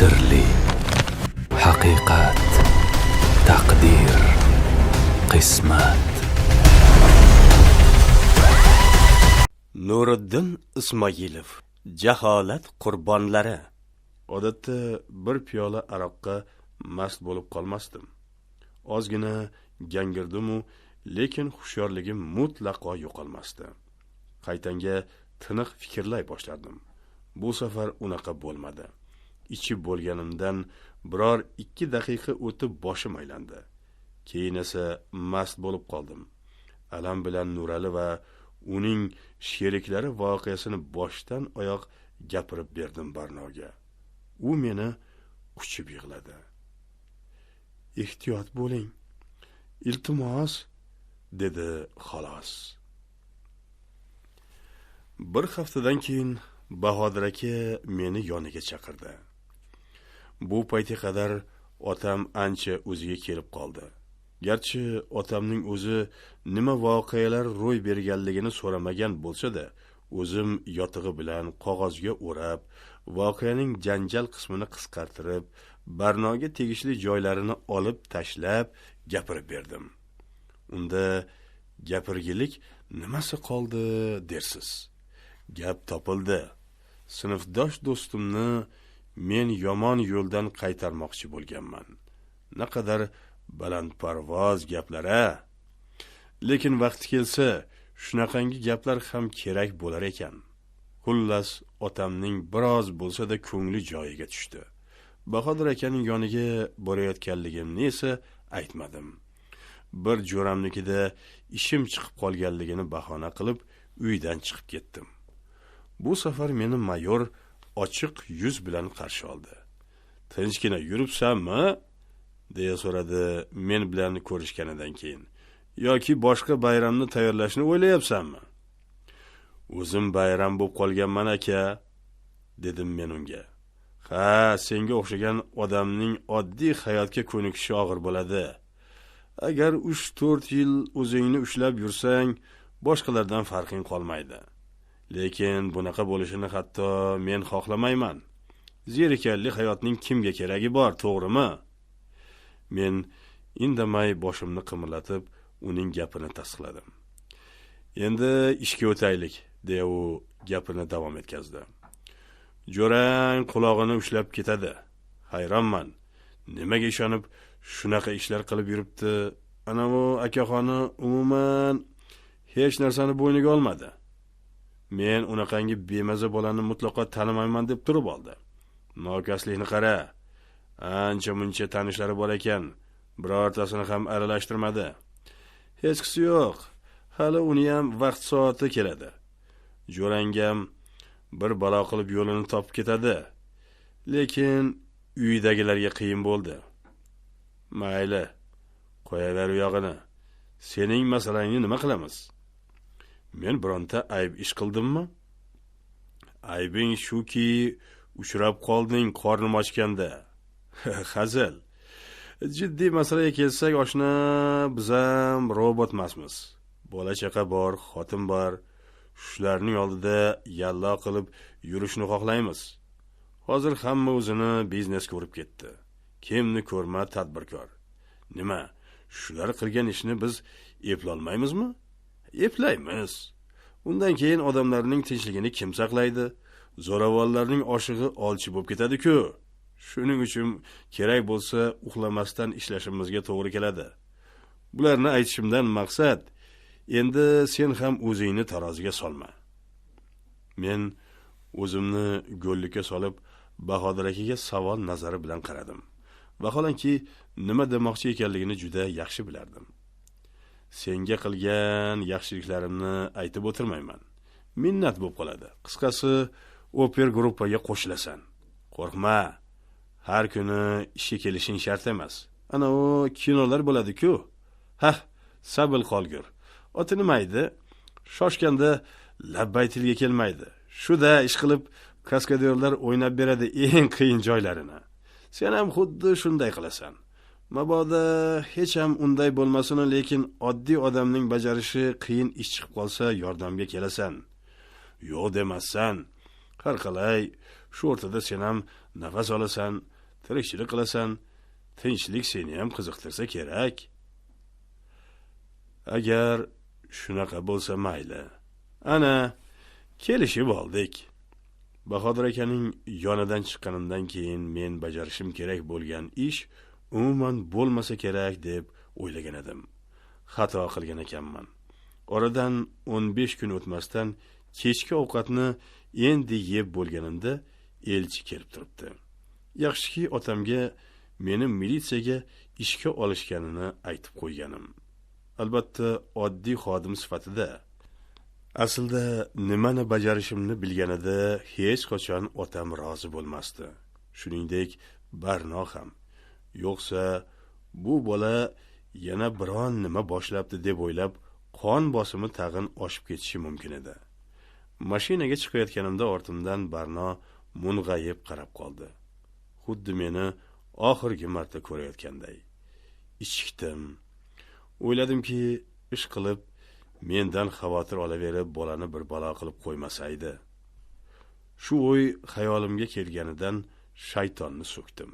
Sirli haqiqat, taqdir, qismat. Nuriddin Ismoilov. Jaholat qurbonlari. Odatda bir piyola aroqqa mast bo'lib qolmasdim. Ozgina gangirdimu, lekin hushyorligim mutlaqo yo'qolmasdi. Qaytanga tiniq fikrlay boshladim. Bu safar unaqa bo'lmadi. Ichib bo'lganimdan biror 2 daqiqa o'tib boshim aylandi. Keyin esa mast bo'lib qoldim. Alam bilan Nurali va uning sheriklari voqeasini boshdan oyoq gapirib berdim Barnoga. U meni quchib yig'ladi. Ehtiyot bo'ling, iltimos, dedi xolos. Bir haftadan keyin Bahodir aka meni yoniga chaqirdi. Bu paytga qadar otam ancha o'ziga kelib qoldi. Garchi otamning o'zi nima voqealar ro'y berganligini so'ramagan bo'lsa-da, o'zim yotig'i bilan qog'ozga o'rab, voqeaning janjal qismini qisqartirib, Barnoga tegishli joylarini olib tashlab gapirib berdim. Unda gapirgilik nimasi qoldi dersiz. Gap topildi. Sinfdosh do'stimni men yomon yo'ldan qaytarmoqchi bo'lganman. Naqadar balandparvoz gaplar-a! Lekin vaqti kelsa shunaqangi gaplar ham kerak bo'lar ekan. Xullas, otamning biroz bo'lsa-da ko'ngli joyiga tushdi. Bahodir akaning yoniga borayotganligimni esa aytmadim. Bir jo'ramnikida ishim chiqib qolganligini bahona qilib uydan chiqib ketdim. Bu safar meni mayor ochiq yuz bilan qarshi oldi. Tinchgina yuribsanmi? deya so'radi men bilan ko'rishganidan keyin. Yoki boshqa bayramni tayyorlashni o'ylayapsanmi? O'zim bayram bo'lib qolganman aka, dedim men unga. Ha, senga o'xshagan odamning oddiy hayotga ko'nikishi og'ir bo'ladi. Agar 3-4 yil o'zingni ushlab yursang, boshqalardan farqing qolmaydi. Lekin bunaqa bo'lishini hatto men xohlamayman. Zerikarli hayotning kimga keragi bor, to'g'rimi? Men indamay boshimni qimirlatib, uning gapini tasdiqladim. Endi ishga o'taylik, deya u gapini davom etkazdi. Jo'rang qulog'ini ushlab ketadi. Hayronman. Nimaga ishonib shunaqa ishlar qilib yuribdi? Ana u akaxoni umuman hech narsani bo'yniga olmadi. Men unaqangi bemaza bolani mutlaqo tanimayman deb turib oldi. Nokaslikni qara. Ancha muncha tanishlari bor ekan, birortasini ham aralashtirmadi. Hechqisi yo'q. Hali uni ham vaqt soati keladi. Jo'rangam bir balo qilib yo'lini topib ketadi. Lekin uydagilarga qiyin bo'ldi. Mayli, qo'yaver u yog'ini. Sening masalangni nima qilamiz? Men bironta ayb ish qildimmi? Aybing shuki, uchrab qolding qornim ochganda. Hazil. Jiddiy masalaga kelsak, oshna, biz ham robot emasmiz. Bola chaqa bor, xotin bor. Shularning oldida yallo qilib yurishni xohlaymiz. Hozir hamma o'zini biznes ko'rib ketdi. Kimni ko'rma tadbirkor. Nima, shular qilgan ishni biz eplolmaymizmi? Eplaymiz. Undan keyin odamlarning tinchligini kim saqlaydi? Zo'ravonlarning oshig'i olchi bo'lib ketadi-ku. Shuning uchun kerak bo'lsa uxlamasdan ishlashimizga to'g'ri keladi. Bularni aytishimdan maqsad, endi sen ham o'zingni taroziga solma. Men o'zimni go'llikka solib, Bahodir akaga savol nazari bilan qaradim. Vaholanki nima demoqchi ekanligini juda yaxshi bilardim. Senga qilgan yaxshiliklarimni aytib o'tirmayman. Minnat bo'lib qoladi. Qisqasi, oper gruppaga qo'shilasan. Qo'rqma. Har kuni ishga kelishing shart emas. Ana u kinolar bo'ladi-ku. Ha, sabil qolgur. Oti nima edi? Shoshganda labbay tilga kelmaydi. Shuda ish qilib kaskadyorlar o'ynab beradi eng qiyin joylarini. Sen ham xuddi shunday qilasan. Mabodo hech ham unday bo'lmasin, lekin oddiy odamning bajarishi qiyin ish chiqib qolsa yordamga kelasan. Yo'q demassan. Har qalay shu o'rtada sen ham nafas olasan. Tirikchilik qilasan, tinchlik seni ham qiziqtirsa kerak. Agar shunaqa bo'lsa mayli. Ana, kelishib oldik. Bahodir akaning yonidan chiqqanimdan keyin men bajarishim kerak bo'lgan ish umuman bo'lmasa kerak deb o'ylagan edim. Xato qilgan ekanman. Oradan 15 kun o'tmasdan kechki ovqatni endi yeb bo'lganimda elchi kelib turibdi. Yaxshiki otamga meni militsiyaga ishga olishganini aytib qo'yganim. Albatta oddiy xodim sifatida. Aslida nimani bajarishimni bilganida hech qachon otam rozi bo'lmasdi. Shuningdek, Barno ham. Yo'qsa bu bola yana biron nima boshlabdi deb o'ylab, qon bosimi tag'in oshib ketishi mumkin edi. Mashinaga chiqayotganimda ortimdan Barno mung'ayib qarab qoldi. Xuddi meni oxirgi marta ko'rayotganday. Ichikdim. O'yladimki, ish qilib mendan xavotir olaverib bolani bir balo qilib qo'ymasaydi. Shu o'y xayolimga kelganidan shaytonni so'kdim.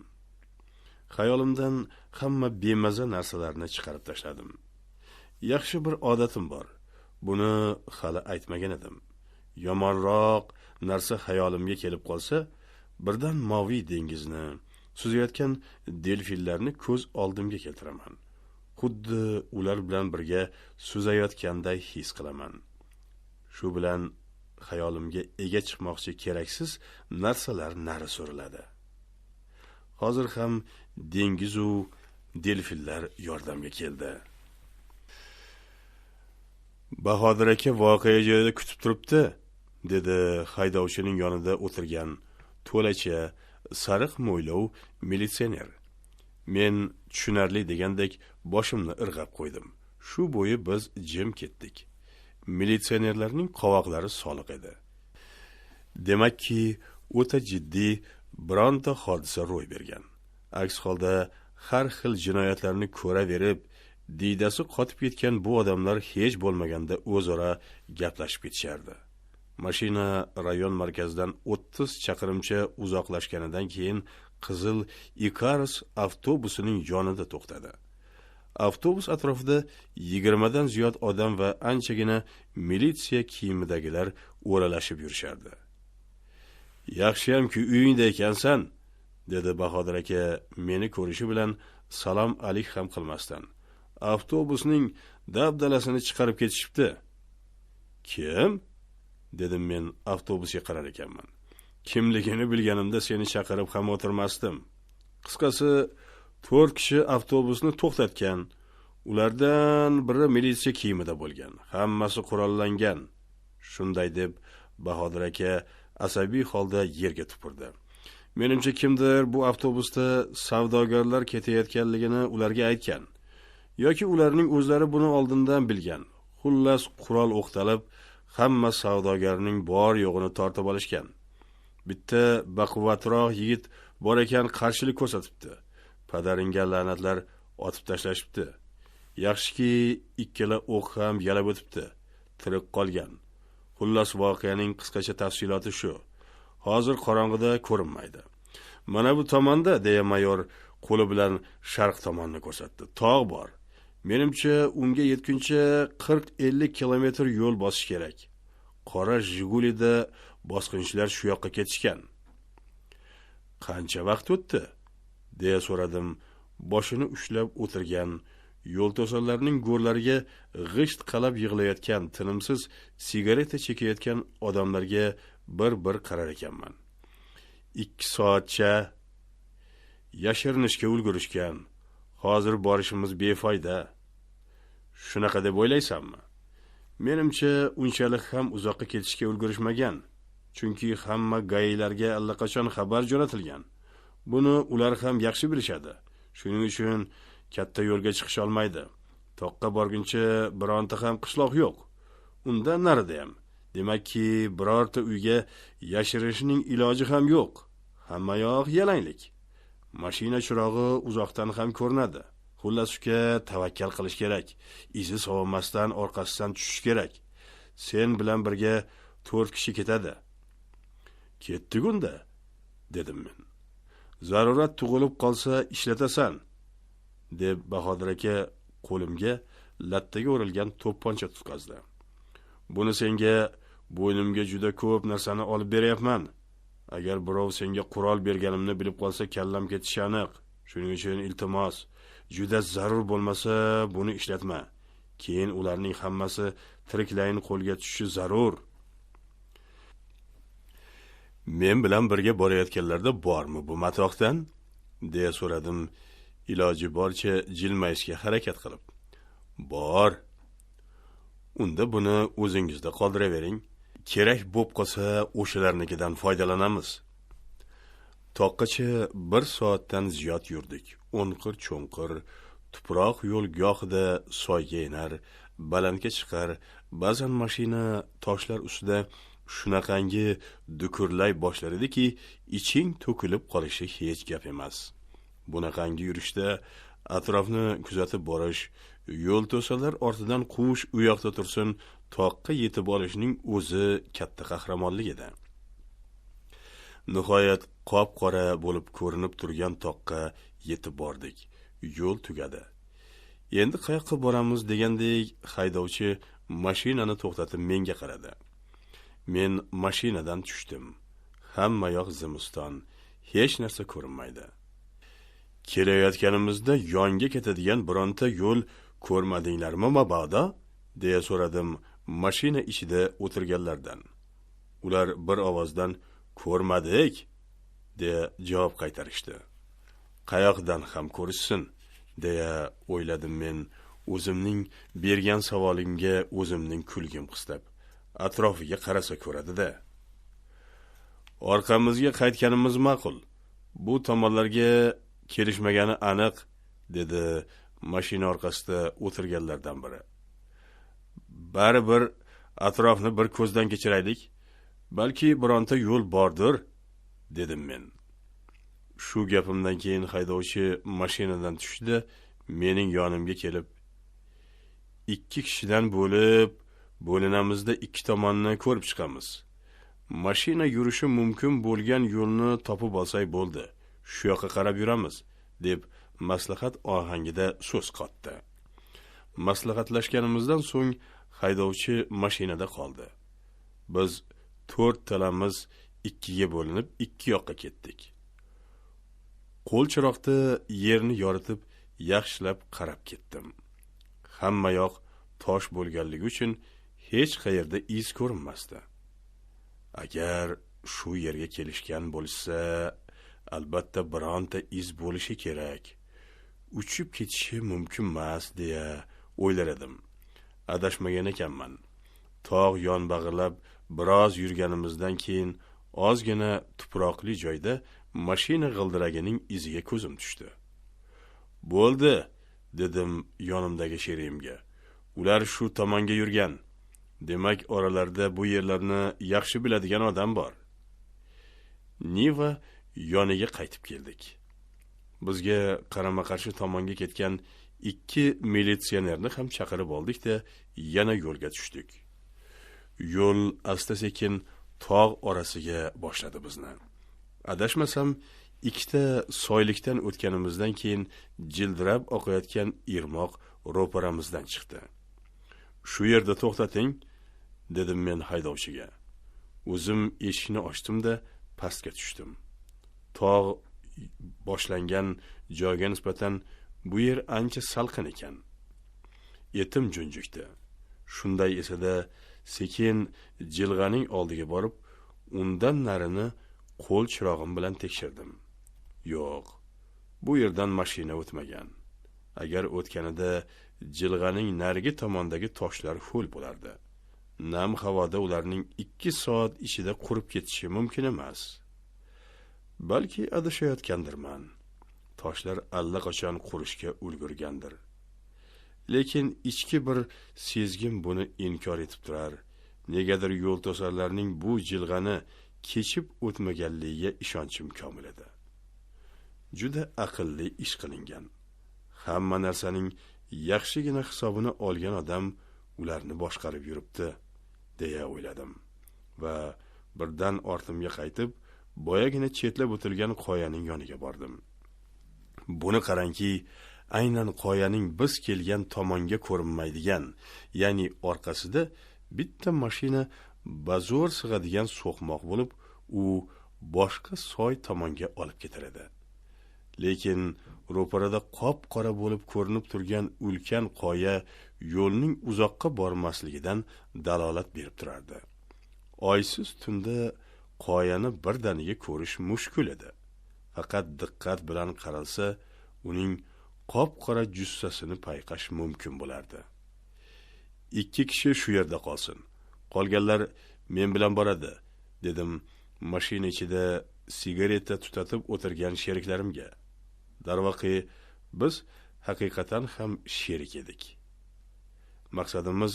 Xayolimdan hamma bemaza narsalarni chiqarib tashladim. Yaxshi bir odatim bor. Buni hali aytmagan edim. Yomonroq narsa xayolimga kelib qolsa, birdan moviy dengizni, suzayotgan delfinlarni ko'z oldimga keltiraman. Xuddi ular bilan birga suzayotganday his qilaman. Shu bilan xayolimga ega chiqmoqchi keraksiz narsalar nari suriladi. Hozir ham dengiz u delfinlar yordamga keldi. Bahodir aka voqea joyida kutib turibdi, dedi haydovchining yonida o'tirgan to'lacha sariq mo'ylov militsioner. Men tushunarli degandek boshimni irg'ab qo'ydim. Shu bo'yi biz jim ketdik. Militsionerlarning qovoqlari soliq edi. Demakki, o'ta jiddiy bironta hodisa ro'y bergan. Aks holda har xil jinoyatlarni ko'raverib, diydasi qotib ketgan bu odamlar hech bo'lmaganda o'zaro gaplashib ketishardi. Mashina rayon markazidan 30 chaqirimcha uzoqlashganidan keyin qizil Ikarus avtobusining yonida to'xtadi. Avtobus atrofida 20 dan ziyod odam va anchagina militsiya kiyimidagilar o'ralashib yurishardi. Yaxshiyamki uyingda ekansan, dedi Bahodir aka meni ko'rishi bilan salom alik ham qilmasdan. Avtobusning dabdalasini chiqarib ketishibdi. Kim? Dedim men avtobusga qarar ekanman. Kimligini bilganimda seni chaqirib ham o'tirmasdim. Qisqasi, 4 kishi avtobusni to'xtatgan. Ulardan biri militsiya kiyimida bo'lgan. Hammasi qurollangan. Shunday deb Bahodir aka asabiy holda yerga tupurdi. Menimcha kimdir bu avtobusda savdogarlar ketayotganligini ularga aytgan yoki ularning o'zlari buni oldindan bilgan. Xullas, qurol o'qtalib, hamma savdogarning bor yo'g'ini tortib olishgan. Bitta baquvvatroq yigit bor ekan, qarshilik ko'rsatibdi. Padaringga la'natlar otib tashlashibdi. Yaxshiki, ikkala o'q ham yalab o'tibdi. Tirik qolgan. Xullas, voqeaning qisqacha tafsiloti shu. Hozir qorong'ida ko'rinmaydi. Mana bu tomonda, deya mayor qo'li bilan sharq tomonni ko'rsatdi. Tog' bor. Menimcha, unga yetguncha 40-50 kilometr yo'l bosish kerak. Qora Jigulida bosqinchilar shu yoqqa ketishgan. Qancha vaqt o'tdi? Deya so'radim. Boshini ushlab o'tirgan, yo'l to'sarlarning go'rlariga g'isht qalab yig'layotgan, tinimsiz sigareta chekayotgan odamlarga bir-bir qarar ekanman. 2 soatcha yashirinishga ulgurishgan. Hozir borishimiz befoyda. Shunaqa deb o'ylaysanmi? Menimcha, unchalik ham uzoqqa ketishga ulgurishmagan. Chunki hamma gaylarga allaqachon xabar jo'natilgan. Buni ular ham yaxshi bilishadi. Shuning uchun katta yo'lga chiqish olmaydi. Toqqa borguncha bironta ham qishloq yo'q. Undan narida ham. Demakki, birorta uyga yashirishning iloji ham yo'q. Hamma yoq yalanglik. Mashina chirog'i uzoqdan ham ko'rinadi. Xullas, uka, tavakkal qilish kerak. Izi sovimasdan orqasidan tushish kerak. Sen bilan birga 4 kishi ketadi. Ketdik unda, dedim men. Zarurat tug'ilib qolsa ishlatasan, deb Bahodir aka qo'limga lattaga o'rilgan to'pponcha tutqazdi. Buni senga bo'ynimga juda ko'p narsani olib beryapman. Agar birov senga qurol berganimni bilib qolsa, kallam ketishi aniq. Shuning uchun iltimos, juda zarur bo'lmasa buni ishlatma. Keyin ularning hammasi tiriklayin qo'lga tushishi zarur. Men bilan birga borayotganlarda bormi bu matohdan? Deya so'radim, iloji boricha jilmayishga harakat qilib. Bor. Unda buni o'zingizda qoldiravering. Kerak bo'p qolsa o'shalarnikidan foydalanamiz. Toqqacha 1 soatdan ziyod yurdik. O'nqir-cho'nqir tuproq yo'l gohida soyga inar, balandga chiqar, ba'zan mashina toshlar ustida shunaqangi dukurlay boshlar ediki, iching to'kilib qolishi hech gap emas. Bunaqangi yurishda atrofni kuzatib borish, yo'l to'salar ortidan quvish u yoqda tursin, toqqa yetib olishning o'zi katta qahramonlik edi. Nihoyat qop-qora bo'lib ko'rinib turgan toqqa yetib bordik. Yo'l tugadi. Endi qayoqqa boramiz degandek haydovchi mashinani to'xtatib menga qaradi. Men mashinadan tushdim. Hamma yoq zimiston, hech narsa ko'rinmaydi. Kelayotganimizda yonga ketadigan bironta yo'l ko'rmadinglarmi mabodo? Deya so'radim mashina ichida o'tirganlardan. Ular bir ovozdan ko'rmadik deya javob qaytarishdi. Qayoqdan ham ko'rishsin deya o'yladim men o'zimning bergan savolimga o'zimning kulgim qistab. Atrofiga qarasa ko'radi-da. Orqamizga qaytganimiz ma'qul. Bu tomonlarga kelishmagani aniq, dedi mashina orqasida o'tirganlardan biri. Baribir atrofni bir ko'zdan kechiraylik. Balki bironta yo'l bordir, dedim men. Shu gapimdan keyin haydovchi mashinadan tushdi, mening yonimga kelib, 2 kishidan bo'lib, bo'linamizda 2 tomonni ko'rib chiqamiz. Mashina yurishi mumkin bo'lgan yo'lni topib olsak bo'ldi. Shu yoqqa qarab yuramiz, deb maslahat ohangida so'z qotdi. Maslahatlashganimizdan so'ng haydovchi mashinada qoldi. Biz 4 talamiz 2ga bo'linib 2 yoqqa ketdik. Qo'l chiroqda yerni yoritib yaxshilab qarab ketdim. Hamma yoq tosh bo'lganligi uchun hech qayerda iz ko'rinmasdi. Agar shu yerga kelishgan bo'lsa, albatta bironta iz bo'lishi kerak. Uchib ketishi mumkin emas deya o'ylar edim. Adashmagan ekanman. Tog' yonbag'irlab biroz yurganimizdan keyin ozgina tuproqli joyda mashina g'ildiragining iziga ko'zim tushdi. Bo'ldi, dedim yonimdagi sherimga. Ular shu tomonga yurgan. Demak, oralarida bu yerlarni yaxshi biladigan odam bor. Niva yoniga qaytib keldik. Bizga qarama-qarshi tomonga ketgan 2 militsionerni ham chaqirib oldik-da, yana yo'lga tushdik. Yo'l asta-sekin tog' orasiga boshladi bizni. Adashmasam, 2ta soylikdan o'tganimizdan keyin jildirab oqayotgan irmoq ro'paramizdan chiqdi. Shu yerda to'xtating, dedim men haydovchiga. O'zim eshikni ochdim-da, pastga tushdim. Tog' boshlangan joyga nisbatan bu yer ancha salqin ekan. Etim junjikdi. Shunday esada sekin jilg'aning oldiga borib, undan narini qo'l chirog'im bilan tekshirdim. Yo'q, bu yerdan mashina o'tmagan. Agar o'tganida jilg'aning narigi tomondagi toshlar ho'l bo'lardi. Nam havoda ularning 2 soat ichida qurib ketishi mumkin emas. Balki adashayotgandirman. Toshlar allaqachon qurishga ulgurgandir. Lekin ichki bir sezgim buni inkor etib turar. Negadir yo'l to'sarlarning bu jilg'ani kechib o'tmaganligiga ishonchim komil edi. Juda aqlli ish qilingan. Hamma narsaning yaxshigina hisobini olgan odam ularni boshqarib yuribdi, deya o'yladim va birdan ortimga qaytib, boyagina chetlab o'tilgan qoyaning yoniga bordim. Buni qarangki, aynan qoyaning biz kelgan tomonga ko'rinmaydigan, ya'ni orqasida bitta mashina bazo'r sig'adigan so'qmoq bo'lib, u boshqa soy tomonga olib ketar edi. Lekin ro'parada qop-qora bo'lib ko'rinib turgan ulkan qoya yo'lning uzoqqa bormasligidan dalolat berib turardi. Oysiz tunda qoyani birdaniga ko'rish mushkul edi. Faqat diqqat bilan qaralsa, uning qop-qora jussasini payqash mumkin bo'lardi. 2 kishi shu yerda qolsin. Qolganlar men bilan boradi, dedim mashina ichida sigareta tutatib o'tirgan sheriklarimga. Darvoqe, biz haqiqatan ham sherik edik. Maqsadimiz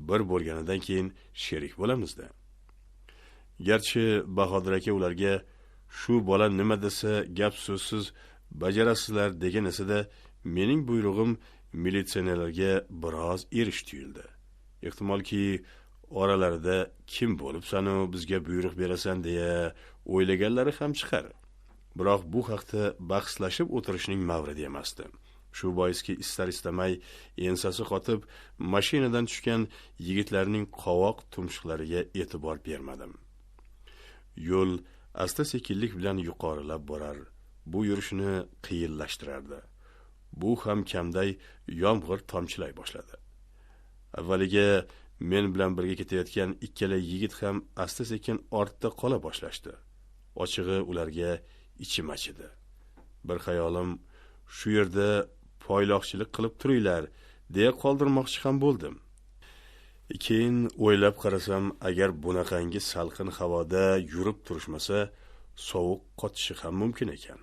bir bo'lganidan keyin sherik bo'lamizda. Garchi Bahodir aka ularga shu bola nima desa gap so'zsiz bajarasizlar degan esa-da, mening buyrug'im militsionerlarga biroz erish tuyuldi. Ehtimolki, oralarida kim bo'libsan-u bizga buyruq berasan deya o'ylaganlari ham chiqar. Biroq bu haqda bahslashib o'tirishning mavridi emasdi. Shu boiski istar istamay ensasi qotib mashinadan tushgan yigitlarning qovoq tumshuqlariga e'tibor bermadim. Yo'l asta-sekinlik bilan yuqorilab borar. Bu yurishni qiyinlashtirardi. Bu ham kamday yomg'ir tomchilay boshladi. Avvaliga men bilan birga ketayotgan ikkala yigit ham asta-sekin ortda qola boshlashdi. Ochig'i ularga ichim achidi. Bir xayolim shu yerda poyloqchilik qilib turinglar deya qoldirmoqchi ham bo'ldim. Keyin o'ylab qarasam, agar bunaqangi salqin havoda yurib turishmasa, sovuq qotishi ham mumkin ekan.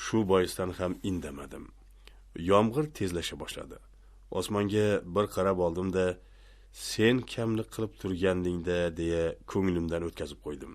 Shu boisdan ham indamadim. Yomg'ir tezlasha boshladi. Osmonga bir qarab oldim-da, sen kamlik qilib turgandingda deya ko'nglimdan o'tkazib qo'ydim.